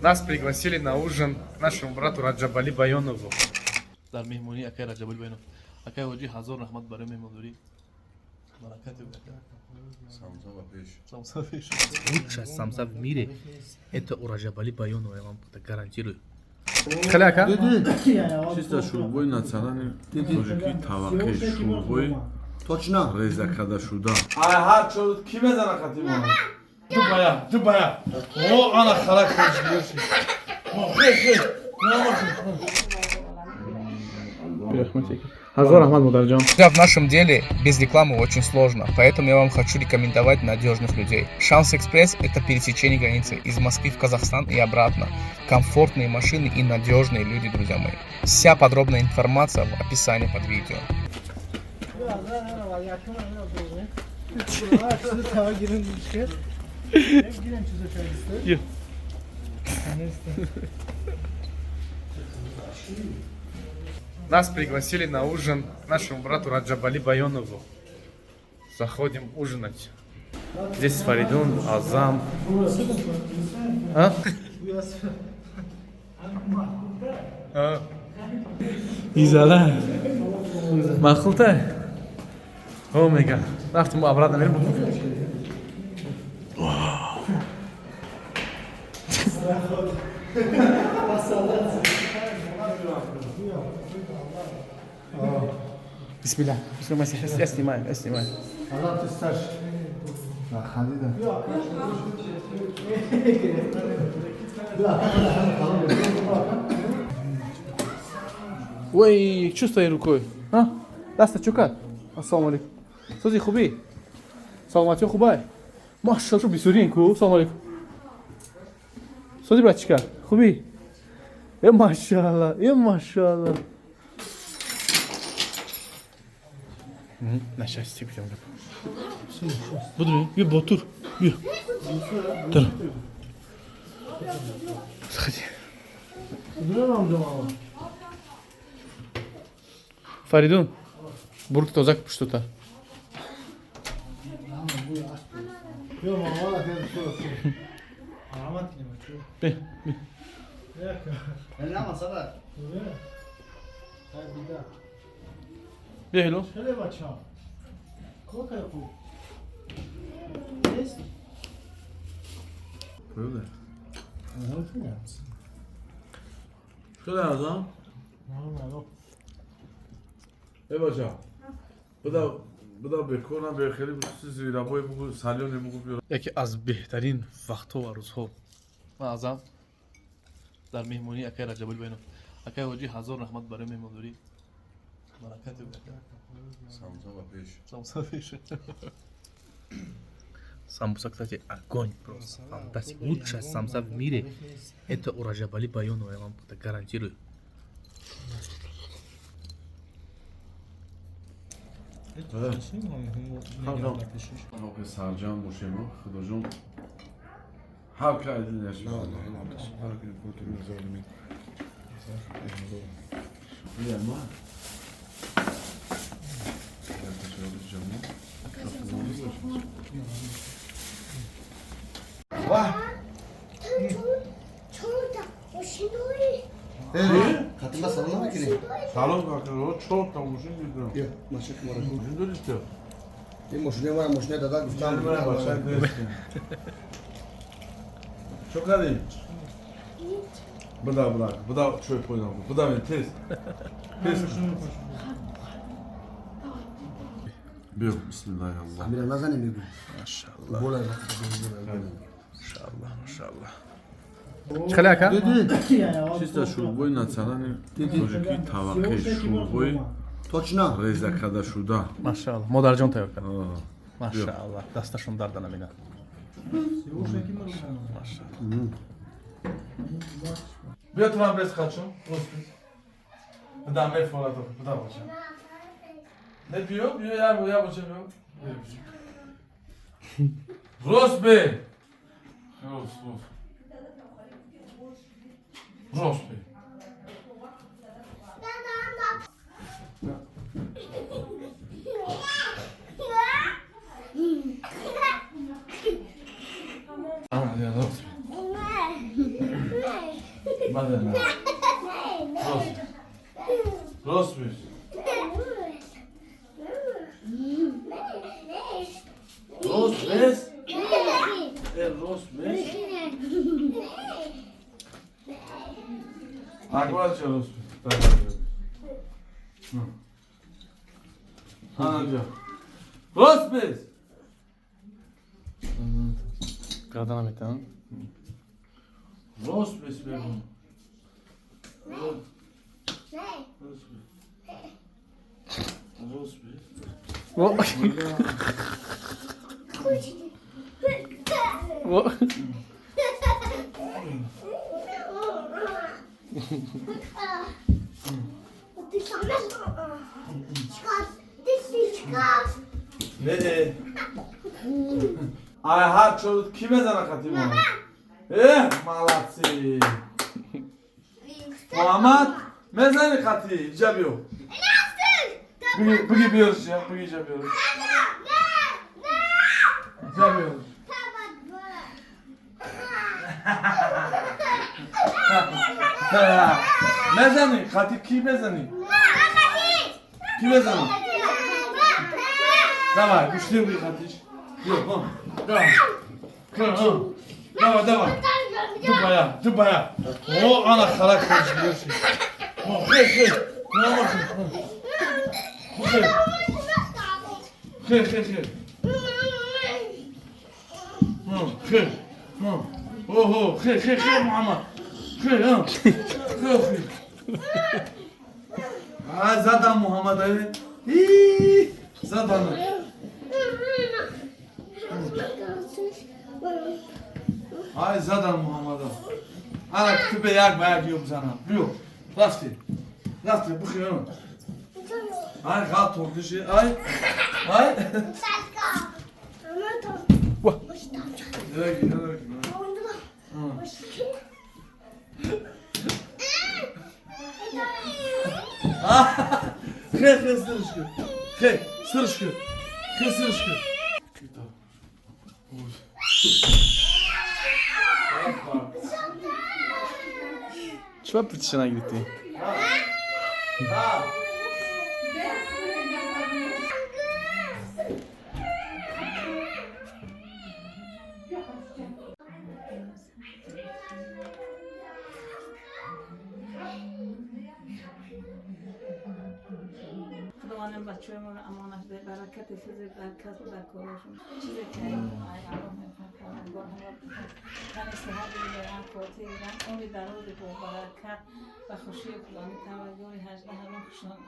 Нас пригласили на ужин нашему брату Раджабали Байонову. Дар меҳмонии акай Раҷабали Байонов. Акай ҳоҷӣ, ҳазор раҳмат барои меҳмондорӣ. Баракат ёбед. Самса ба пеш. Самса пеш. Лучшая самса в мире — это у Раджабали Байонова, я вам это гарантирую. Хеле ака? Чиста шӯрбои национальный тоҷикӣ, таваққӣ, шӯрбои Точно. реза кардашуда. Ай, ҳар чо ки мезана хати мо? Ду бая, ду бая. О, ана харак хоҷ. Хе, хе. Ҳазор раҳмат, модарҷон. В нашем деле без рекламы очень сложно, поэтому я вам хочу рекомендовать надежных людей. Шанс Экспресс – это пересечение границы из Москвы в Казахстан и обратно. Комфортные машины и надежные люди, друзья мои. Вся подробная информация в описании под видео. Нас пригласили на ужин нашему брату Раджабали Байонову. Заходим ужинать. Здесь Фаридун, Азам. А? А. Изала. Махулта. О, мега. Рафтим обратно мерем. Бисмилла. Бисмилла, я снимаю, я снимаю. Allah ты старше. Халида. Ой, чувствуй рукой. А? Даста чука. Ассалому алейкум. Сози хуби? Саломатӣ хубай? Машалла, шу бисёрин ку. Салому алейкум. Сози, братчика, хуби? Э, машалла, э, машалла. Нашасти битам гап. Буду, бия ботур. Бия. Дар. Заходи. Фаридун, бурк тоза пуштута. Бе, бе. Бе, хело. Правда? Шуда Азам? Э, бача. Буда буда бекона бехели зирабой бугу салёни бугу биёр. Яке аз беҳтарин вақтҳо ва рӯзҳо. Ман Азам дар меҳмонии акай Раҷабали Байонов. Акай ҳоҷӣ, ҳазор раҳмат барои меҳмондорӣ. Баракат ёбед. Самса ба пеш. Самса пеш. Самбуса, кстати, огонь просто. Фантастика. Лучшая самса в мире — это у Раджабали Байонова, я вам это гарантирую. Ҳоқи сарҷам бошем, худоҷон. Ҳар ка айдил наши. Ма. Хатима салом накунӣ? Салом кака, чор та мошин дидам. Бия, машин мора. Мошин дорӣ ту? Ин мошине мара, мошине дада гуфтам. Чо кардӣ? Буда, буда, буда, чой пойдам. Буда мен тез. Тез. Биё, бисмиллаҳи Аллоҳ. Амира назани мегӯ. Машалла. Бола. Машалла, машалла. Хеле ака? Чиста шӯрбои национальный тоҷикӣ, таваққӣ, шӯрбои Точно. реза кардашуда. Машалла, модарҷон тайёр кард. Машалла, дасташон дарда намедиҳад. Машалла. Биё, ту ман бес хачум. Буда мефорад, буда бача. Не биё, биё я я бача биё. Рост бе. Рост, рост. Рост бе. А, я рост бе. Мадена. Рост. Рост бис. Рост бис. Рост бис. Акбар ча рост бис. Анаҷо. Рост бис. Гардан наметавонам. Рост бис бегум. Рост бис. Рост бис. Не. Ай ҳар чор ки мезана хати мо? Молодцы. Муҳаммад мезани хати, иҷа биё. Буги биёрш, буги иҷа биёрш. Иҷа биёрш. Мезани, хати ки мезани? Ки мезани? Давай, гӯштӣ буги хатиш. Биё, давай. Давай, давай. Дубая, дубая. О, ана характериш биёрши. Хе, хе. Хе. Хе, хе, хе. Хе. Ого, хе, хе, хе, Муҳаммад. Хе, хе, хе. А, задам Муҳаммад, ай. Задам. Ай, задам Муҳаммада. Ана кутубе як ба як ёб занам. Биё. Рафти. Рафти, бухи. Ай, ғалт тордиши. Ай. Ай. Хе, хе, сырышкы. Хе, сырышкы. Хе, сырышкы. Чӣ притиша нагирифтӣ? Худовандам бачаҳои моро амонат де, баракати физи дар касбу дар корашон. Чизе ки ай Аллоҳ мехоҳад, Парвардигор ҳамро тани сиҳат бидоранд, қуввати гиранд, умри дарози бо баракат ва хушии Худони Парвардигори 18 ҳаром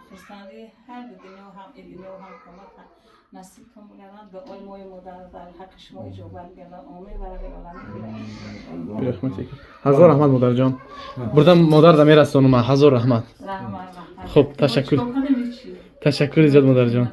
хурсандии ҳар ду дунё ҳам дунё ҳам қомат насиб кун бигарданд. Дуои мои модар дар ҳаққи шумо иҷобат гардад. Омин ва рабби оламин. Бирахмат. Ҳазор раҳмат, модарҷон. Бурдам модар да мерасонум. Ҳазор раҳмат. Раҳмат. Хуб, ташаккур. Ташаккури зиёд, модарҷон.